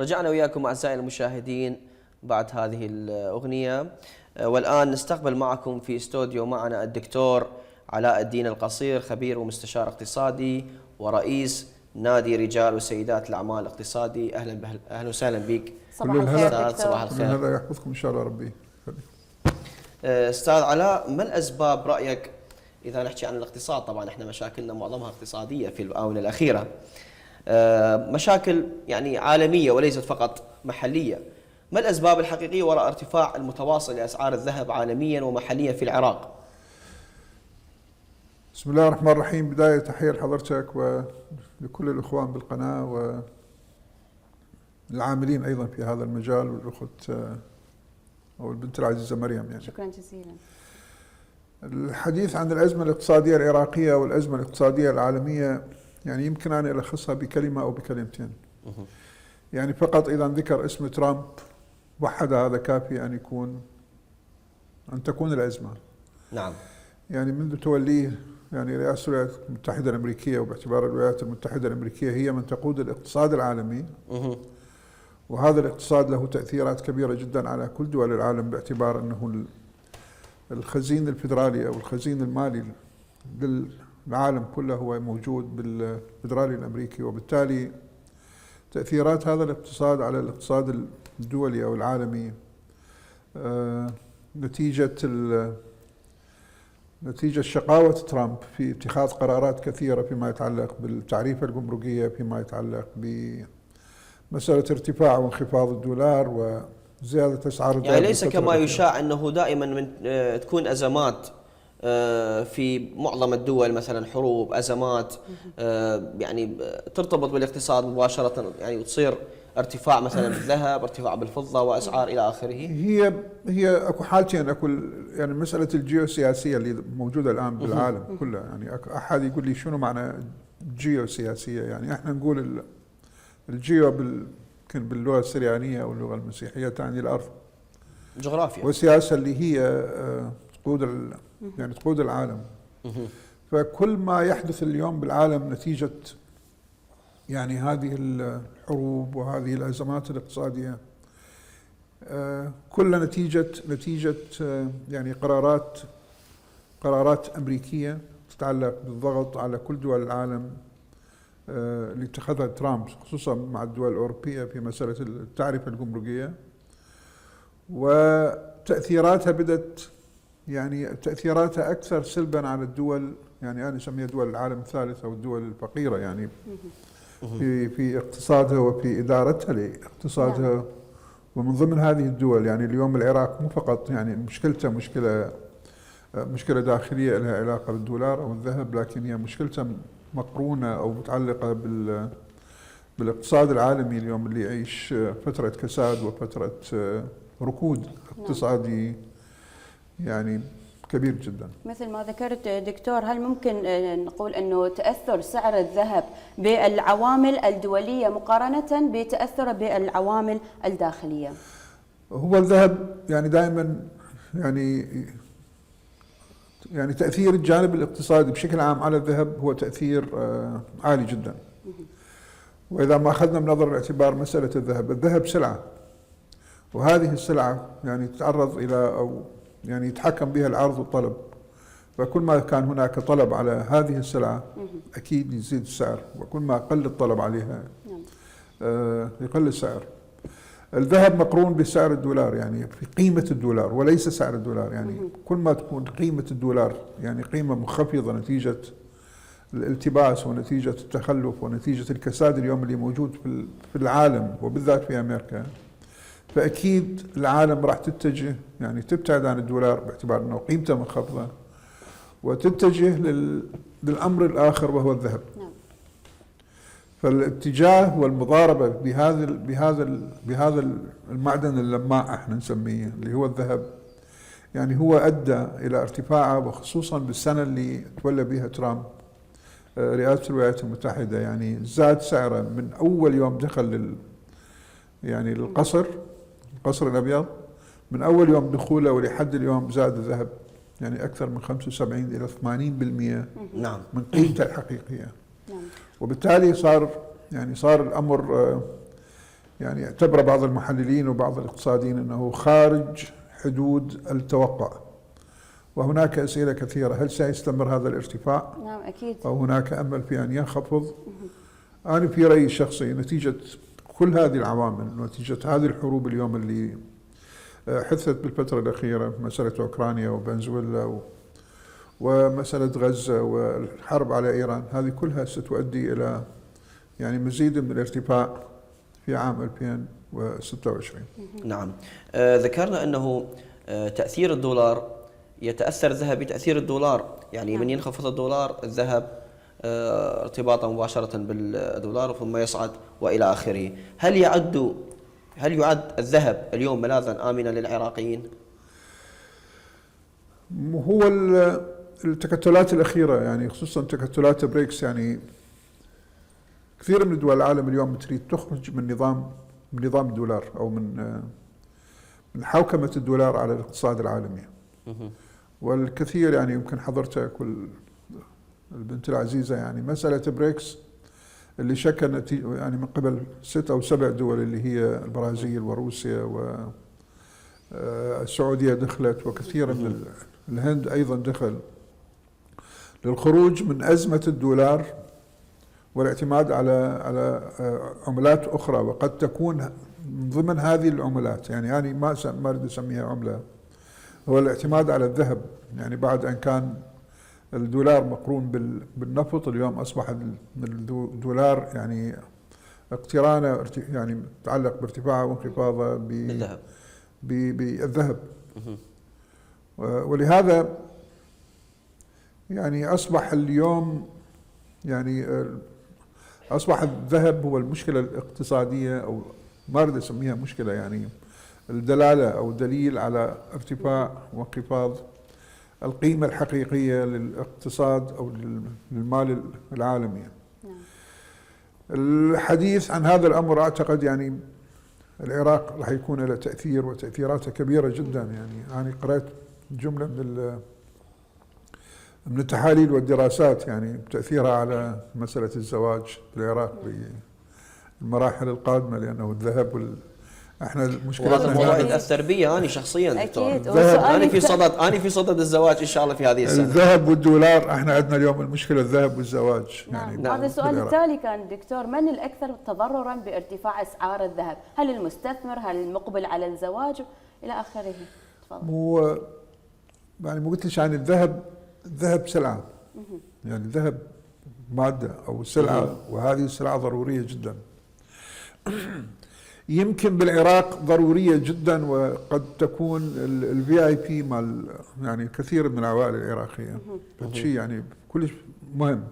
رجعنا وياكم أعزائي المشاهدين بعد هذه الأغنية، والآن نستقبل معكم في استوديو معنا الدكتور علاء الدين القصير، خبير ومستشار اقتصادي ورئيس نادي رجال وسيدات الأعمال الاقتصادي. أهلا وسهلا بك. صباح الخير دكتور. صباح الخير. الله يحفظكم إن شاء الله ربي. أستاذ علاء، ما الأسباب رأيك إذا نحكي عن الاقتصاد؟ طبعا احنا مشاكلنا معظمها اقتصادية في الآونة الأخيرة، مشاكل يعني عالمية وليست فقط محلية. ما الأسباب الحقيقية وراء ارتفاع المتواصل لأسعار الذهب عالميا ومحليا في العراق؟ بسم الله الرحمن الرحيم. بداية تحية لحضرتك ولكل الإخوان بالقناة والعاملين أيضا في هذا المجال، والأخت أو البنت العزيزة مريم. يعني شكرا جزيلا. الحديث عن الأزمة الاقتصادية العراقية والأزمة الاقتصادية العالمية يعني يمكن أن ألخصها بكلمة أو بكلمتين. يعني فقط إذا ذكر اسم ترامب وحده هذا كافي أن تكون الأزمة. نعم. يعني منذ توليه يعني رئاسة الولايات المتحدة الأمريكية، وباعتبار الولايات المتحدة الأمريكية هي من تقود الاقتصاد العالمي، وهذا الاقتصاد له تأثيرات كبيرة جدا على كل دول العالم، باعتبار أنه الخزين الفيدرالي أو الخزين المالي للعالم كله هو موجود بالفيدرالي الأمريكي، وبالتالي تأثيرات هذا الاقتصاد على الاقتصاد الدولي أو العالمي نتيجة شقاوة ترامب في اتخاذ قرارات كثيرة فيما يتعلق بالتعريفة الجمركية، فيما يتعلق بمسألة ارتفاع وانخفاض الدولار وزيادة أسعار الذهب. يعني ليس كما يشاع أنه دائما من تكون أزمات في معظم الدول، مثلا حروب، أزمات يعني ترتبط بالاقتصاد مباشرة، يعني وتصير ارتفاع مثلا بالذهب، ارتفاع بالفضة وأسعار إلى آخره. هي اكو حالتين. اكو يعني مسألة الجيوسياسية اللي موجودة الآن بالعالم كله. يعني أحد يقول لي شنو معنى جيوسياسية؟ يعني احنا نقول الجيو يمكن باللغة السريانية أو اللغة المسيحية تعني الأرض، جغرافيا، والسياسة اللي هي تقود العالم. فكل ما يحدث اليوم بالعالم نتيجة يعني هذه الحروب وهذه الأزمات الاقتصادية كلها نتيجة يعني قرارات أمريكية تتعلق بالضغط على كل دول العالم اللي اتخذها ترامب، خصوصا مع الدول الأوروبية في مسألة التعرفة الجمركية. وتأثيراتها تأثيراتها أكثر سلبا على الدول، يعني أنا أسميها دول العالم الثالث أو الدول الفقيرة، يعني في اقتصادها وفي إدارتها لاقتصادها. ومن ضمن هذه الدول يعني اليوم العراق مو فقط يعني مشكلته مشكلة داخلية لها علاقة بالدولار أو الذهب، لكن هي مشكلته مقرونة أو متعلقة بالاقتصاد العالمي اليوم اللي يعيش فترة كساد وفترة ركود اقتصادي يعني كبير جدا. مثل ما ذكرت دكتور، هل ممكن نقول أنه تأثر سعر الذهب بالعوامل الدولية مقارنة بتأثره بالعوامل الداخلية؟ هو الذهب يعني دائما يعني تأثير الجانب الاقتصادي بشكل عام على الذهب هو تأثير عالي جدا. وإذا ما أخذنا بنظر الاعتبار مسألة الذهب سلعة، وهذه السلعة يعني تتعرض إلى أو يعني يتحكم بها العرض والطلب، فكل ما كان هناك طلب على هذه السلعة أكيد يزيد السعر، وكل ما قل الطلب عليها يقل السعر. الذهب مقرون بسعر الدولار، يعني في قيمة الدولار وليس سعر الدولار. يعني كل ما تكون قيمة الدولار يعني قيمة منخفضة نتيجة الالتباس ونتيجة التخلف ونتيجة الكساد اليوم اللي موجود في العالم وبالذات في أمريكا، فأكيد العالم راح تبتعد عن الدولار باعتبار أنه قيمته منخفضة، وتتجه للأمر الآخر وهو الذهب. فالاتجاه والمضاربة بهذا المعدن اللماع احنا نسميه اللي هو الذهب، يعني هو أدى إلى ارتفاعه، وخصوصا بالسنة اللي تولى بها ترامب رئاسة الولايات المتحدة. يعني زاد سعره من أول يوم دخل يعني القصر الأبيض، من أول يوم دخوله ولحد اليوم زاد الذهب يعني أكثر من 75 إلى 80% من قيمته الحقيقية. وبالتالي صار الأمر يعني اعتبر بعض المحللين وبعض الاقتصاديين أنه خارج حدود التوقع، وهناك أسئلة كثيرة: هل سيستمر هذا الارتفاع؟ نعم أكيد. أو هناك أمل في أن ينخفض؟ أنا في رأيي الشخصي نتيجة كل هذه العوامل، نتيجة هذه الحروب اليوم اللي حدثت بالفترة الأخيرة، مسألة أوكرانيا وفنزويلا ومسألة غزة والحرب على إيران، هذه كلها ستؤدي إلى يعني مزيد من الارتفاع في عام 2026. نعم. ذكرنا أنه تأثير الدولار يتأثر الذهب بتأثير الدولار، يعني من ينخفض الدولار الذهب ارتباطا مباشرة بالدولار ثم يصعد وإلى آخره. هل يعد الذهب اليوم ملاذا آمنا للعراقيين؟ هو التكتلات الأخيرة يعني خصوصا تكتلات بريكس، يعني كثير من دول العالم اليوم تريد تخرج من نظام الدولار أو من حوكمة الدولار على الاقتصاد العالمي. والكثير يعني يمكن حضرتها كل البنت العزيزة، يعني مسألة بريكس اللي شكل يعني من قبل 6 أو 7 دول اللي هي البرازيل وروسيا والسعودية دخلت، وكثير من الهند أيضا دخل، للخروج من أزمة الدولار والاعتماد على عملات أخرى، وقد تكون من ضمن هذه العملات يعني ما أريد أسميها عملة، هو الاعتماد على الذهب. يعني بعد أن كان الدولار مقرون بالنفط، اليوم أصبح الدولار يعني اقترانه يعني متعلق بارتفاعه وانخفاضه بالذهب. ولهذا يعني أصبح اليوم يعني أصبح الذهب هو المشكلة الاقتصادية، أو ما أريد أسميها مشكلة، يعني الدلالة أو دليل على ارتفاع وانخفاض القيمة الحقيقية للاقتصاد أو للمال العالمي. الحديث عن هذا الأمر أعتقد يعني العراق راح يكون له تأثير وتأثيراته كبيرة جدا. يعني أنا قرأت جملة من التحاليل والدراسات يعني تأثيرها على مسألة الزواج في العراق بالمراحل القادمة، لأنه الذهب احنا مشكلتنا وهذا الموضوع يتأثر بي أنا شخصيا دكتور. أكيد. أنا في صدد الزواج إن شاء الله في هذه السنة. الذهب والدولار، احنا عندنا اليوم المشكلة الذهب والزواج. يعني هذا السؤال التالي كان دكتور: من الأكثر تضررا بارتفاع أسعار الذهب؟ هل المستثمر؟ هل المقبل على الزواج؟ إلى آخره. تفضل. يعني مو قلت لك عن الذهب سلعة، يعني الذهب مادة أو سلعة، وهذه السلعة ضرورية جدا. يمكن بالعراق ضرورية جدا، وقد تكون الVIP مال يعني كثير من العوائل العراقية، شيء يعني كلش مهم.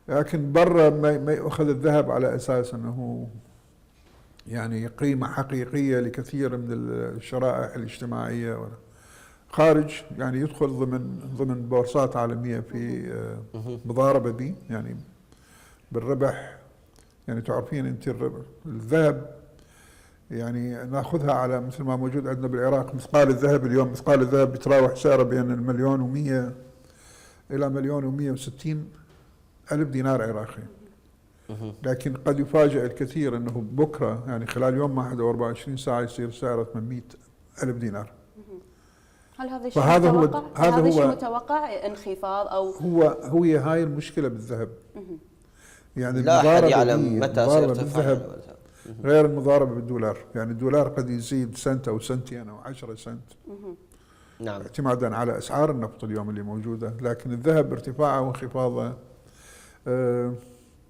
لكن برا ما يأخذ الذهب على أساس أنه يعني قيمة حقيقية لكثير من الشرائح الاجتماعية. خارج يعني يدخل ضمن بورصات عالمية في مضاربة به يعني بالربح. يعني تعرفين انت الذهب يعني ناخذها على مثل ما موجود عندنا بالعراق، مثقال الذهب اليوم، مثقال الذهب بيتراوح سعره بين 1,100,000 إلى 1,160,000 دينار عراقي. لكن قد يفاجئ الكثير أنه بكرة يعني خلال يوم واحد أو 24 ساعة يصير سعره 800,000 دينار. هل هذا شيء متوقع؟ هذا شيء متوقع انخفاض أو هي هاي المشكلة بالذهب. يعني لا أحد يعلم متى سيرتفع غير المضاربة بالدولار. يعني الدولار قد يزيد سنت أو سنتين أو 10 سنت، نعم، اعتمادا على أسعار النفط اليوم اللي موجودة. لكن الذهب ارتفاعه وانخفاضه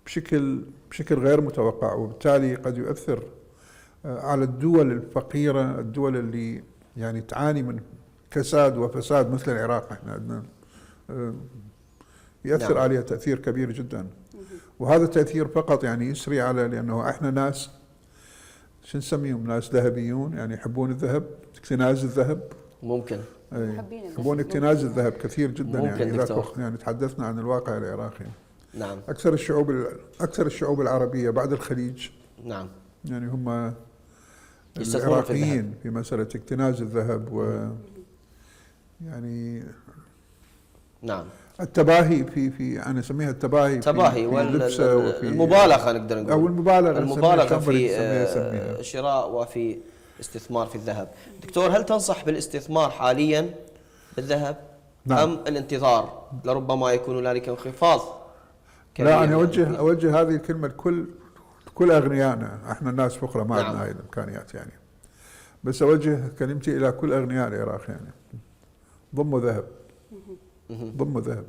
بشكل غير متوقع، وبالتالي قد يؤثر على الدول الفقيرة، الدول اللي يعني تعاني من كساد وفساد مثل العراق. احنا عندنا يأثر نعم. عليها تأثير كبير جدا. وهذا التأثير فقط يعني يسري على، لأنه احنا ناس شو نسميهم، ناس ذهبيون، يعني يحبون الذهب، اكتناز الذهب. ممكن يحبون اكتناز الذهب كثير جدا. ممكن يعني دكتور. يعني تحدثنا عن الواقع العراقي. نعم. أكثر الشعوب العربية بعد الخليج نعم يعني هم يستثمرون في العراقيين في مسألة اكتناز الذهب. و يعني نعم. التباهي في انا اسميها التباهي تباهي في لبسه والمبالغه نقدر نقول، او المبالغه في شراء وفي استثمار في الذهب. دكتور، هل تنصح بالاستثمار حاليا بالذهب؟ نعم. ام الانتظار لربما يكون هنالك انخفاض كبير؟ لا، انا اوجه هذه الكلمه لكل اغنيائنا، احنا الناس فقراء ما عندنا هاي الامكانيات يعني، بس اوجه كلمتي الى كل اغنياء العراق يعني ضموا ذهب، ضموا ذهب،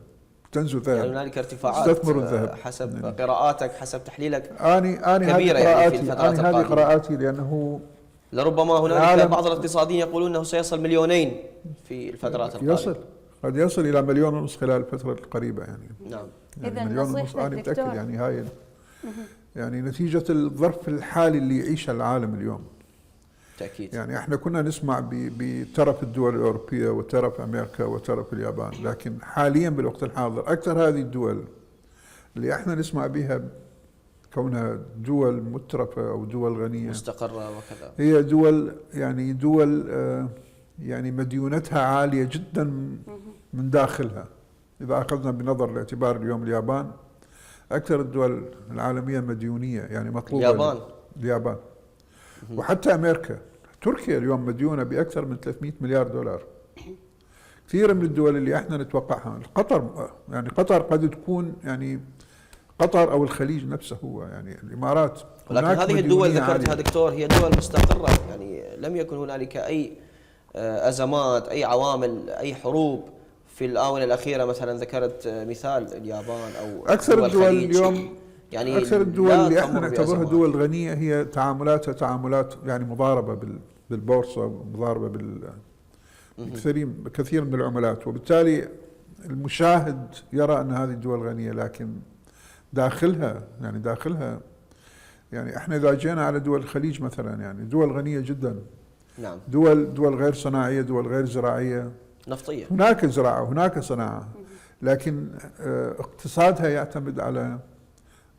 تنزوا ذهب، يعني هنالك ارتفاعات استثمروا الذهب حسب قراءاتك، حسب تحليلك. أنا كبيرة هذه يعني في الفترات قراءاتي، هذه القادمة. قراءاتي، لأنه لربما هنالك بعض الاقتصاديين يقولون انه سيصل 2,000,000 في الفترات القادمة. قد يصل الى 1.5 مليون خلال الفتره القريبه يعني. نعم. يعني إذن 1.5 مليون نصيحتك انا متاكد دكتور. يعني هاي يعني نتيجه الظرف الحالي اللي يعيشه العالم اليوم. تأكيد. يعني احنا كنا نسمع بترف الدول الاوروبيه وترف امريكا وترف اليابان، لكن حاليا بالوقت الحاضر اكثر هذه الدول اللي احنا نسمع بها كونها دول مترفه او دول غنيه مستقرة وكذا، هي دول يعني مديونتها عاليه جدا من داخلها. اذا اخذنا بنظر الاعتبار اليوم اليابان اكثر الدول العالميه مديونيه، يعني مطلوبه اليابان وحتى امريكا. تركيا اليوم مديونه باكثر من 300 مليار دولار. كثير من الدول اللي احنا نتوقعها، قطر يعني قطر قد تكون يعني قطر او الخليج نفسه هو يعني الامارات. ولكن هذه الدول ذكرتها دكتور هي دول مستقرة، يعني لم يكن هنالك اي ازمات، اي عوامل، اي حروب في الآونة الأخيرة. مثلا ذكرت مثال اليابان أو أكثر الدول اليوم، يعني أكثر الدول اللي احنا نعتبرها دول غنية هي تعاملاتها تعاملات يعني مضاربة بالبورصة، مضاربة كثير من العملات، وبالتالي المشاهد يرى أن هذه الدول غنية، لكن داخلها يعني احنا إذا جينا على دول الخليج مثلا يعني دول غنية جدا. نعم. دول غير صناعية، دول غير زراعية، نفطية. هناك زراعة وهناك صناعة، لكن اقتصادها يعتمد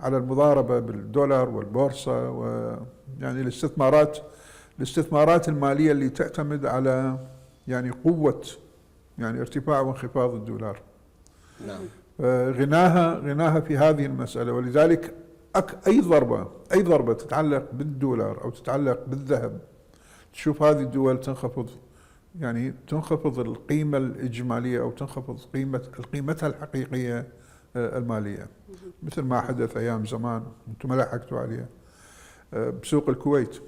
على المضاربة بالدولار والبورصة، ويعني الاستثمارات المالية اللي تعتمد على يعني قوة يعني ارتفاع وانخفاض الدولار. نعم. غناها في هذه المسألة، ولذلك أي ضربة تتعلق بالدولار أو تتعلق بالذهب تشوف هذه الدول تنخفض القيمة الإجمالية أو تنخفض قيمتها الحقيقية المالية، مثل ما حدث أيام زمان أنتم ما لحقتوا عليها بسوق الكويت.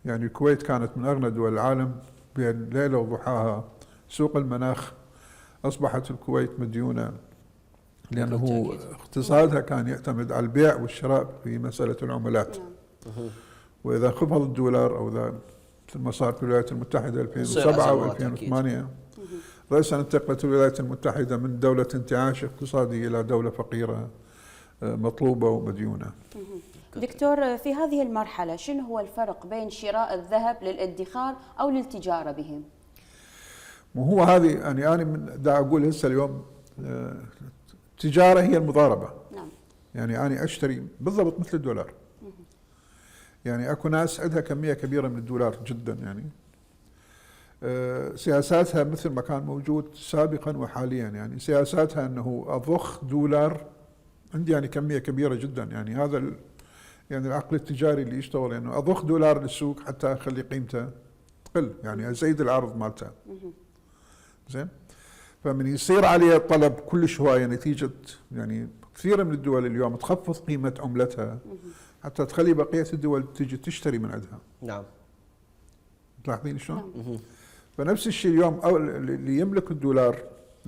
يعني الكويت كانت من أغنى دول العالم بين ليلة وضحاها. سوق المناخ أصبحت الكويت مديونة لأنه اقتصادها كان يعتمد على البيع والشراء في مسألة العملات. وإذا انخفض الدولار أو إذا مثل ما صار في الولايات المتحدة 2007 و2008 رأسا انتقلت الولايات المتحدة من دولة انتعاش اقتصادي إلى دولة فقيرة مطلوبة ومديونة. دكتور، في هذه المرحلة شنو هو الفرق بين شراء الذهب للادخار أو للتجارة بهم؟ وهو هذه يعني أنا دا أقول هسه اليوم التجارة هي المضاربة. نعم. يعني أنا أشتري بالضبط مثل الدولار. يعني أكو ناس عندها كمية كبيرة من الدولار جدا، يعني سياساتها مثل ما كان موجود سابقا وحاليا، يعني سياساتها أنه أضخ دولار عندي يعني كمية كبيرة جدا. يعني هذا يعني العقل التجاري اللي يشتغل انه يعني اضخ دولار للسوق حتى اخلي قيمته تقل، يعني ازيد العرض مالته. زين، فمن يصير عليه الطلب كلش هوايه نتيجه يعني كثير من الدول اليوم تخفض قيمه عملتها حتى تخلي بقيه الدول تجي تشتري من عندها. نعم. تلاحظين شلون؟ فنفس الشيء اليوم اللي يملك الدولار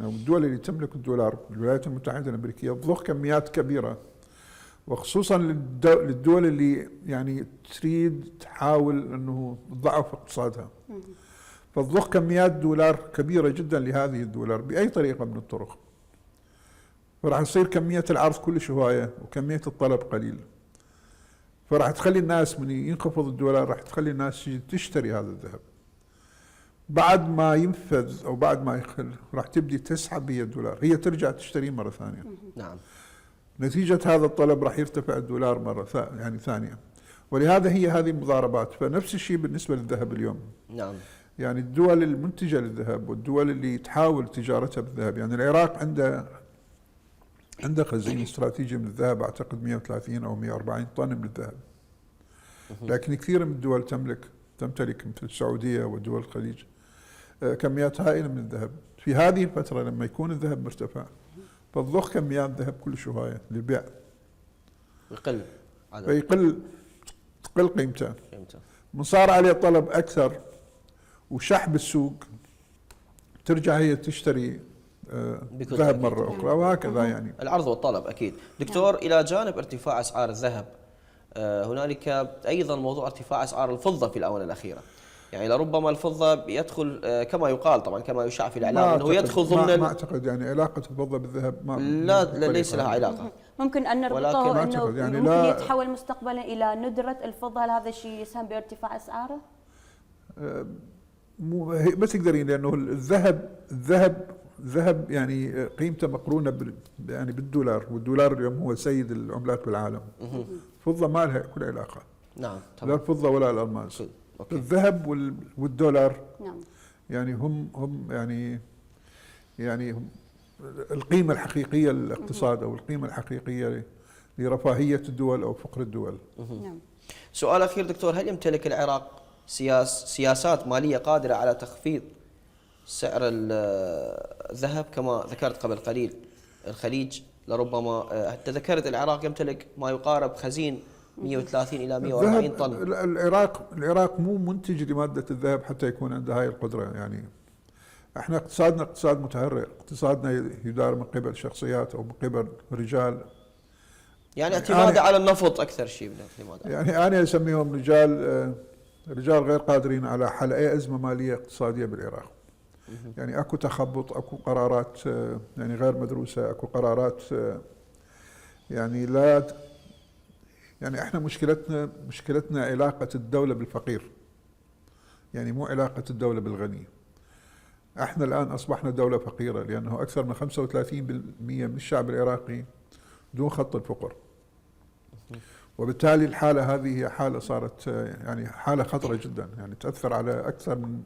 او الدول اللي تملك الدولار الولايات المتحده الامريكيه تضخ كميات كبيره، وخصوصا للدول اللي يعني تريد تحاول انه تضعف اقتصادها، فتضخ كميات دولار كبيره جدا لهذه الدولار باي طريقه من الطرق، فراح يصير كميه العرض كلش هوايه وكميه الطلب قليل، فراح تخلي الناس من ينخفض الدولار راح تخلي الناس تشتري هذا الذهب. بعد ما ينفذ او بعد ما يخل راح تبدي تسحب هي الدولار، هي ترجع تشتري مره ثانيه. نعم. نتيجة هذا الطلب راح يرتفع الدولار مرة يعني ثانية، ولهذا هي هذه المضاربات. فنفس الشيء بالنسبة للذهب اليوم. نعم. يعني الدول المنتجة للذهب والدول اللي تحاول تجارتها بالذهب، يعني العراق عنده عنده خزين استراتيجي من الذهب، اعتقد 130 او 140 طن من الذهب. لكن كثير من الدول تمتلك مثل السعوديه ودول الخليج كميات هائله من الذهب. في هذه الفتره لما يكون الذهب مرتفع فتضخ كميات ذهب كلش هوايه للبيع، يقل عدد. تقل قيمته. من صار عليه طلب اكثر وشح بالسوق، ترجع هي تشتري ذهب مرة أخرى، وهكذا يعني. العرض والطلب أكيد. دكتور، إلى جانب ارتفاع أسعار الذهب هنالك أيضا موضوع ارتفاع أسعار الفضة في الآونة الأخيرة. يعني لربما الفضة يدخل كما يقال طبعا، كما يشاع في الإعلام أنه يدخل ضمن ما أعتقد يعني علاقة الفضة بالذهب لا ليس لها علاقة. ممكن أن نربطه أنه يعني ممكن يتحول مستقبلا إلى ندرة الفضة، هل هذا الشيء يسهم بارتفاع أسعاره؟ ما تقدرين، لأنه الذهب يعني قيمته مقرونة يعني بالدولار، والدولار اليوم هو سيد العملات بالعالم. الفضة ما لها كل علاقة. نعم لا الفضة ولا الألماس. الذهب والدولار نعم. يعني هم يعني هم القيمة الحقيقية للاقتصاد، أو القيمة الحقيقية لرفاهية الدول أو فقر الدول. نعم. سؤال أخير دكتور، هل يمتلك العراق سياسات مالية قادرة على تخفيض سعر الذهب كما ذكرت قبل قليل؟ الخليج لربما أنت ذكرت العراق يمتلك ما يقارب خزين 130 إلى 140 طن. العراق مو منتج لمادة الذهب حتى يكون عنده هاي القدرة. يعني احنا اقتصادنا اقتصاد متهرئ، اقتصادنا يدار من قبل شخصيات او من قبل رجال، يعني اعتماده على النفط اكثر شيء من الاعتماد. يعني انا اسميهم رجال غير قادرين على حل اي ازمه ماليه اقتصاديه بالعراق. يعني اكو تخبط، اكو قرارات يعني غير مدروسه، اكو قرارات يعني لا يعني احنا مشكلتنا علاقه الدوله بالفقير، يعني مو علاقه الدوله بالغني. احنا الان اصبحنا دوله فقيره، لانه اكثر من 35% من الشعب العراقي دون خط الفقر. وبالتالي الحاله هذه هي حاله صارت يعني حاله خطره جدا، يعني تاثر على اكثر من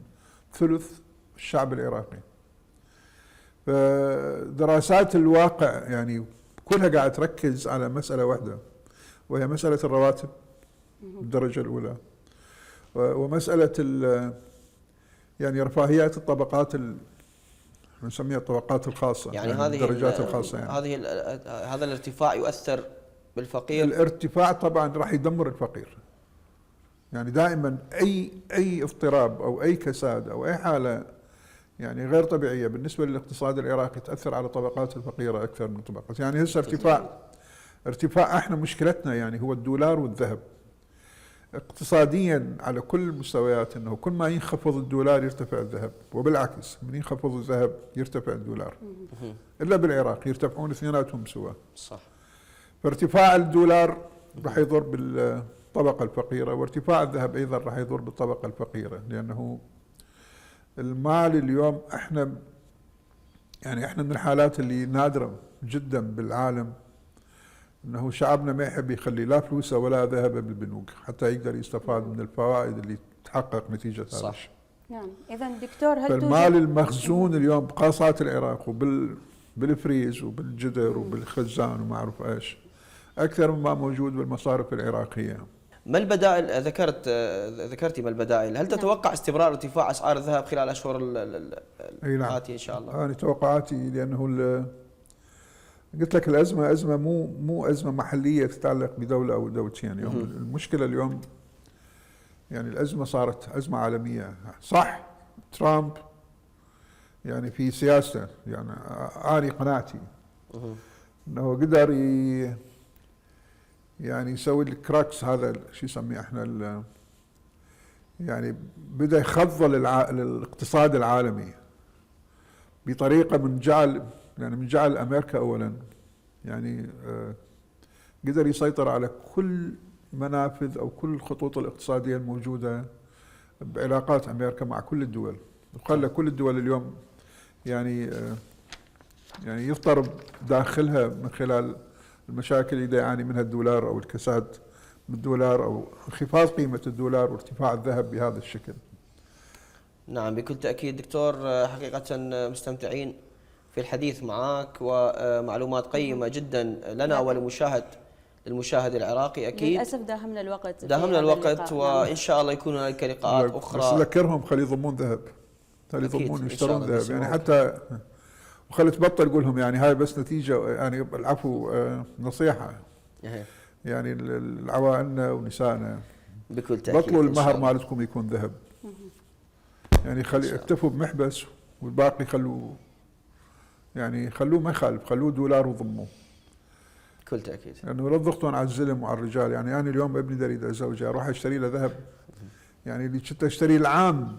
ثلث الشعب العراقي. فدراسات الواقع يعني كلها قاعده تركز على مساله واحده، وهي مساله الرواتب بالدرجه الاولى، ومساله يعني رفاهيات الطبقات نسميها الطبقات الخاصه، يعني هذه الدرجات الخاصه. يعني هذا الارتفاع يؤثر بالفقير. الارتفاع طبعا راح يدمر الفقير. يعني دائما اي اضطراب او اي كساد او اي حاله يعني غير طبيعيه بالنسبه للاقتصاد العراقي تاثر على الطبقات الفقيره اكثر من طبقات. يعني هسه ارتفاع احنا مشكلتنا يعني هو الدولار والذهب. اقتصاديا على كل المستويات انه كل ما ينخفض الدولار يرتفع الذهب، وبالعكس من ينخفض الذهب يرتفع الدولار. الا بالعراق يرتفعون اثنيناتهم سوا. صح. فارتفاع الدولار راح يضر بالطبقه الفقيره، وارتفاع الذهب ايضا راح يضر بالطبقه الفقيره، لانه المال اليوم احنا من الحالات اللي نادره جدا بالعالم انه شعبنا ما يحب يخلي لا فلوسه ولا ذهبه بالبنوك حتى يقدر يستفاد من الفوائد اللي تحقق نتيجه هذا الشيء. نعم. اذا دكتور هل فالمال المخزون اليوم بقاصات العراق بالفريز وبالجدر وبالخزان وما اعرف ايش اكثر مما موجود بالمصارف العراقيه. ما البدائل؟ ذكرتي ما البدائل؟ هل تتوقع استمرار ارتفاع اسعار الذهب خلال الاشهر الآتية ان شاء الله؟ انا توقعاتي لانه قلت لك الازمه ازمه مو ازمه محليه تتعلق بدوله او دولتين. اليوم المشكله اليوم يعني الازمه صارت ازمه عالميه. صح ترامب يعني في سياسته يعني اني قناعتي انه قدر يعني يسوي الكراكس هذا شو يسميه احنا يعني بدا يخضل الاقتصاد العالمي بطريقه من جعل امريكا اولا يعني قدر يسيطر على كل منافذ او كل الخطوط الاقتصاديه الموجوده بعلاقات امريكا مع كل الدول، وخلى كل الدول اليوم يعني يضطرب داخلها من خلال المشاكل اللي يعاني منها الدولار او الكساد بالدولار او انخفاض قيمه الدولار وارتفاع الذهب بهذا الشكل. نعم بكل تاكيد دكتور، حقيقه مستمتعين في الحديث معك، ومعلومات قيمة جدا لنا وللمشاهد العراقي أكيد. للأسف داهمنا الوقت، داهمنا الوقت، وإن شاء الله يكون هناك لقاءات أخرى. بس ذكرهم خلي يضمون ذهب، خلي يضمون يشترون ذهب يعني حتى، وخلي تبطل قول لهم يعني هاي بس نتيجة، يعني العفو نصيحة يعني لعوائلنا ونسائنا، بكل تأكيد بطلوا المهر مالتكم يكون ذهب، يعني اكتفوا بمحبس والباقي خلوه، يعني خلوه ما يخالف، خلوه دولار وضموه. بكل تأكيد. لأنه لا تضغطون على الزلم وعلى الرجال، يعني أنا اليوم ابني دا يريد أزوجه أروح أشتري له ذهب، يعني اللي كنت أشتري العام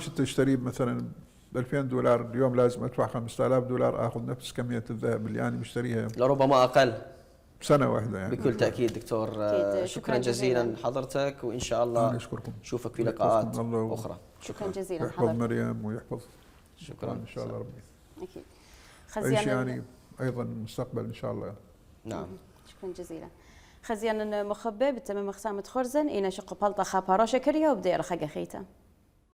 كنت أشتريه مثلا ب $2000، اليوم لازم أدفع $5000 آخذ نفس كمية الذهب اللي أنا مشتريها لربما أقل سنة واحدة يعني. بكل تأكيد دكتور. شكرا جزيلا حضرتك، وإن شاء الله نشوفك في لقاءات أخرى. شكرا جزيلا. يحفظ مريم ويحفظ. شكرا إن شاء الله ربي. أكيد. خزيان يعني أيضا مستقبل إن شاء الله. نعم. شكرا جزيلا. خزيان مخبى بالتمام خسامة خرزن إنا شق بلطة خابارو شكريا وبدأ رخاقة خيتا.